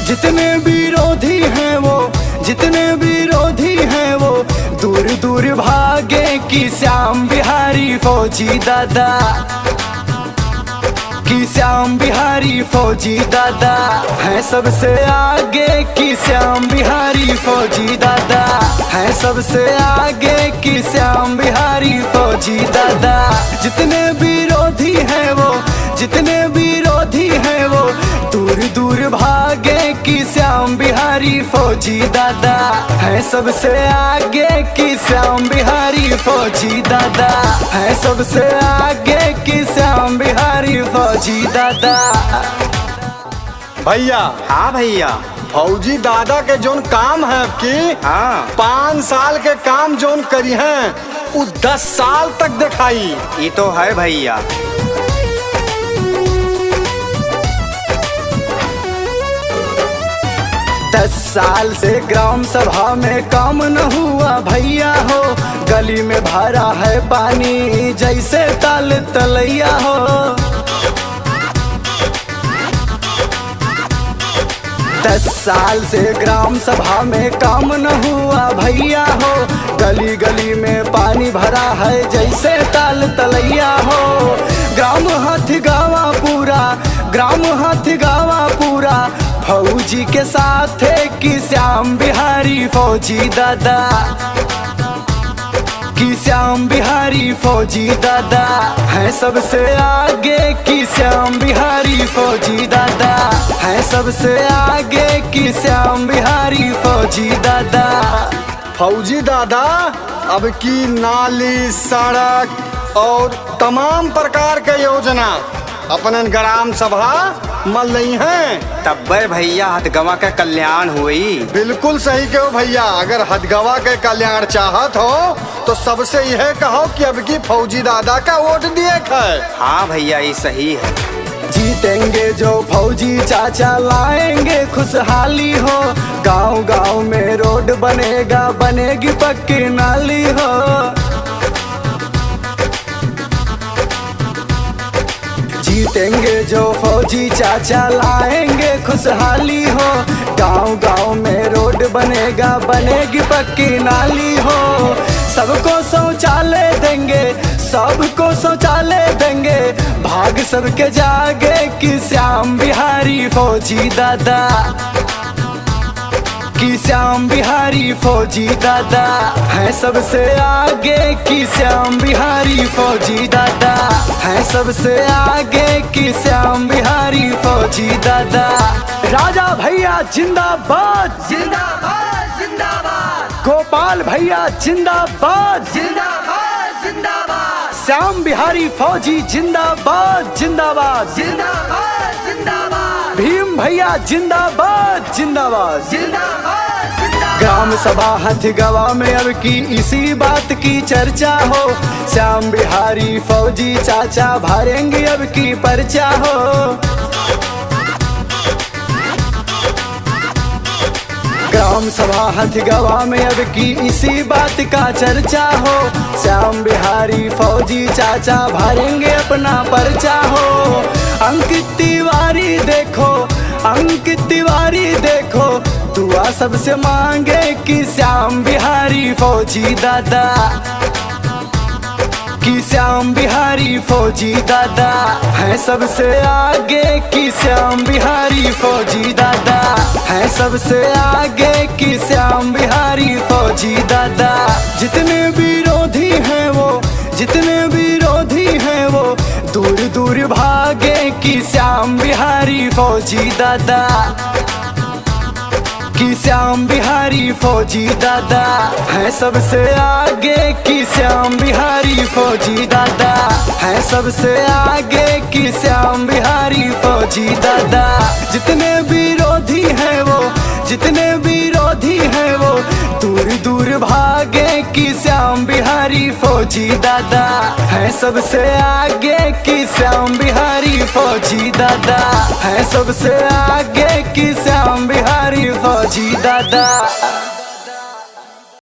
जितने विरोधी हैं वो, जितने विरोधी हैं वो दूर दूर भागे कि श्याम बिहारी फौजी दादा, कि श्याम बिहारी फौजी दादा हैं सबसे आगे, कि श्याम बिहारी फौजी दादा हैं सबसे आगे, कि श्याम बिहारी फौजी दादा। जितने विरोधी हैं वो, जितने विरोधी हैं वो दूर दूर भागे कि श्याम बिहारी फौजी दादा हैं सबसे आगे, कि श्याम बिहारी फौजी दादा हैं सबसे आगे, कि श्याम बिहारी फौजी दादा। भैया। हाँ भैया। फौजी दादा के जोन काम है अब की, हाँ, 5 साल के काम जोन करी हैं उ 10 साल तक दिखाई। ये तो है भैया। दस साल से ग्राम सभा में काम न हुआ भैया हो, गली में भरा है पानी जैसे ताल तलैया हो। 10 साल से ग्राम सभा में काम न हुआ भैया हो, गली गली में पानी भरा है जैसे ताल तलैया हो। ग्राम हथगावा पूरा, ग्राम हथगावा पूरा फौजी के साथ है कि श्याम बिहारी फौजी दादा, कि श्याम बिहारी फौजी दादा हैं सबसे आगे, कि श्याम बिहारी फौजी दादा हैं सबसे आगे, कि श्याम बिहारी फौजी दादा। फौजी दादा अब की नाली सड़क और तमाम प्रकार के योजना अपनन ग्राम सभा मल रही हैं। तब्बे भैया हथगवा का कल्याण हुई। बिल्कुल सही कहो भैया, अगर हथगवा के कल्याण चाहत हो तो सबसे यह कहो कि अब की फौजी दादा का वोट दिए है। हाँ भैया, ये सही है। जीतेंगे जो फौजी चाचा लाएंगे खुशहाली हो, गांव गांव में रोड बनेगा बनेगी पक्की नाली हो। जीतेंगे जो फौजी चाचा लाएंगे खुशहाली हो, गांव गांव में रोड बनेगा बनेगी पक्की नाली हो। सबको शौचालय देंगे, सबको शौचालय देंगे, भाग सबके जागे कि श्याम बिहारी फौजी दादा, कि श्याम बिहारी फौजी दादा हैं सबसे आगे, कि श्याम बिहारी फौजी दादा हैं सबसे आगे, कि श्याम बिहारी फौजी दादा। राजा भैया जिंदाबाद, जिंदाबाद जिंदाबाद, गोपाल भैया जिंदाबाद, जिंदाबाद जिंदाबाद, श्याम बिहारी फौजी जिंदाबाद जिंदाबाद, जिंदाबाद जिंदाबाद, भीम भैया जिंदाबाद जिंदाबाद, जिंदाबाद जिंदाबाद। ग्राम सभा हथगवा में अब की इसी बात की चर्चा हो, श्याम बिहारी फौजी चाचा भरेंगे अब की पर्चा हो। ग्राम सभा हथगवा में अब की इसी बात का चर्चा हो, श्याम बिहारी फौजी चाचा भरेंगे अपना पर्चा हो। अंकित तिवारी देखो, अंकित तिवारी देखो दुआ सबसे मांगे कि श्याम बिहारी फौजी दादा, कि श्याम बिहारी फौजी दादा हैं सबसे आगे, कि श्याम बिहारी फौजी दादा हैं सबसे आगे, कि श्याम बिहारी फौजी दादा। जितने विरोधी हैं वो, जितने विरोधी हैं वो दूर दूर भागे कि श्याम बिहारी फौजी दादा, कि श्याम बिहारी फौजी दादा हैं सबसे आगे, कि श्याम बिहारी फौजी दादा हैं सबसे आगे, कि श्याम बिहारी फौजी दादा। जितने विरोधी हैं वो, जितने विरोधी हैं वो दूर दूर भागे कि श्याम बिहारी फौजी दादा हैं सबसे आगे, कि श्याम बिहारी फौजी दादा हैं सबसे आगे, कि श्याम बिहारी फौजी दादा।